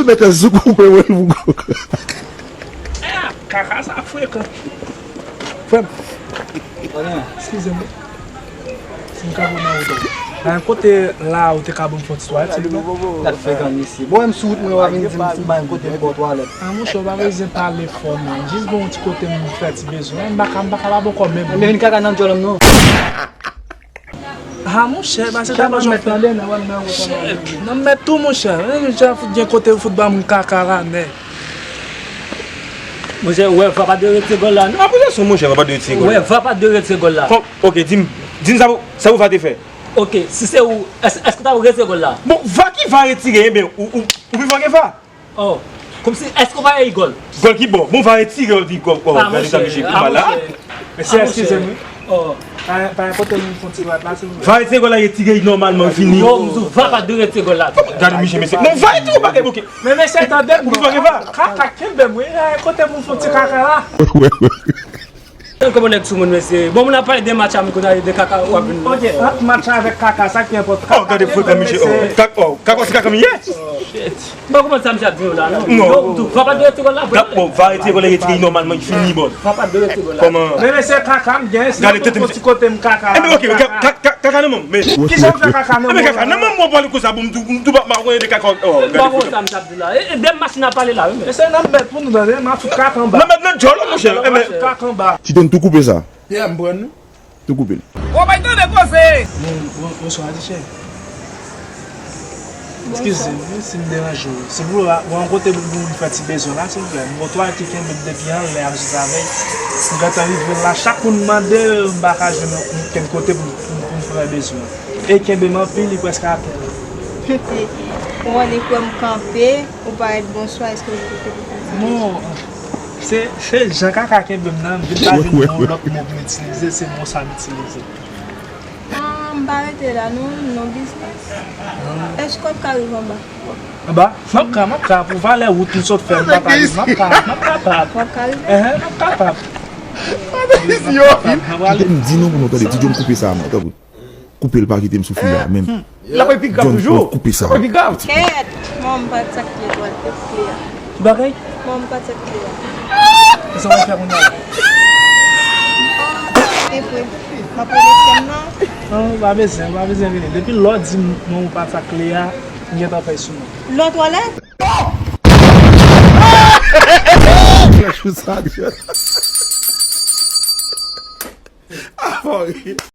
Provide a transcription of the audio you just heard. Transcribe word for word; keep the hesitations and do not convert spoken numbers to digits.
Mèt zouk ou kwe wè l pou kòk. Kaka sa frekan. Frè m. Eskize m. Si m ka pran nan wout ou. Nan kote la ou te ka ban m fon ti twalèt, silvouplè? Gad frekan mesye. Bon, m sou wout mwen, w ap vin di m pou m ba yon kote m ba w twalèt. A monchè, ou pa bezwen pale fò, non. Jis bon yon ti kote m fè ti bezwen. M pa ka, m pa ka ba bon kòb menm. Men vin kaka nan djòl m non. Ha, monchè, pase ta pa jòf tande nan wè m nan wout an. Shit, nan mèt tou, monchè. Jan fout gen kote fout ba moun kaka la, nèg. Monchè, wè, va pa de retire gòl la, non. Apiyason, monchè, va pa de retire gòl la. Wè, va pa de retire gòl la. Kòm, ok, di m, di m sa pou, sa pou va te fè. Ok, si se ou, èske, èske w ta retire gòl la? Bon, va ki va retire, enben, ou, ou, ou pi fò ke va. Oh, kòmsi, èske w pa wè gòl? Gòl ki bò? Bon, va retire, ou di gòl, oh, gade sa, misye, ki mal la. Mesye, eskize m, wi. Oh. Pa, pa enpòte moun fon ti dwat la, silvouplè. Va retire gòl la, retire nòmalman, fini. Yo, m di w, va pa de retire gòl la. Gade, misye, mesye. Bon, va retire ou bagay, ok. Men, mesye, tande m, kaka kenbe m, wi. Kote moun fon ti kaka la? Tankou bon nèg sou moun, mesye. Bon, moun ap pale de match a, men kounye a de kaka w ap vin. Ok, ant match avèk kaka, sa ki enpòtan? Oh, gade frekan misye. Oh, kaka, oh, kaka, se kaka m ye? Shit. Bon, kòman sa misye ap di w la, non? Non. Yo, m di w, va pa de retire gòl la. Bon, va retire gòl la, retire nòmalman, fini, bon. Va pa de retire gòl la. Kòman? Men, mesye, kaka m gen, si m konn ti kote m kaka la. Enben, ok, kaka nan men m, men. Kijan m fè kaka nan men w? Enben, kaka nan men m, mwen pale konsa, bon, m tou, m tou pa, m pa konnen de kaka, oh, gade frekan. Bon, sa misye ap di la. E, e, de machin ap pale la, wi, men. Mesye, nan mèt pou nou tande, m ap fout kaka anba. Nan mèt nan djòl, monchè. M ap fout kaka anba. Ti Don tou koupe sa. Yeah, m pran nou. Tou koupe l. Ou bay tande koze! Bon, bon, bonswa, ti chè. Eskize m, wi, si m deranje w. Se pou w, w an kote pou m fè ti bezwen la, silvouplè. M gon twalèt ki kenbe m depi anlè ap jis avè l. M gentan rive la. Chak moun mande, m pa ka jwenn okenn kote pou, pou, pou m fè bezwen. E kenbe m anpil, li prèske atè. Ou annik wè m kanpe, ou pa rèt bonswa, èske ou te te pou di? Non, se, se jan kaka kenbe m nan, m vin pa jwenn yon lòt mo pou m itilize, se mo sa m itilize. Ah, m pa rete la, non, non biznis. Èske w ka rive anba? Anba? M ap ka, m ap ka, pou valè wout m sot fè, m pa ka rive, m ap ka, m ap kapab. W ap ka rive? Ehe, m ap kapab. M ap kapab, m ap prale. Kite m di nou pou nou tande, Ti John koupe sa, non, tankou. Koupe l, pa kite m soufri la, men. L ap pi grav toujou. Koupe sa. L ap pi grav. Kèt! Mwen, m pa t sa k ye twalèt kle a. Ki bagay? Mwen, m pa t sa k ye a. Kisa w ap fè kounye a la? Ah, e vre. M ap rele sè m nan. Non, pa bezwen, pa bezwen rele. Depi lè w di m, mwen, m pa t sa k ye a, m gentan fè sou mwen. Lè w twalèt? Flash ou sa, ah, bon.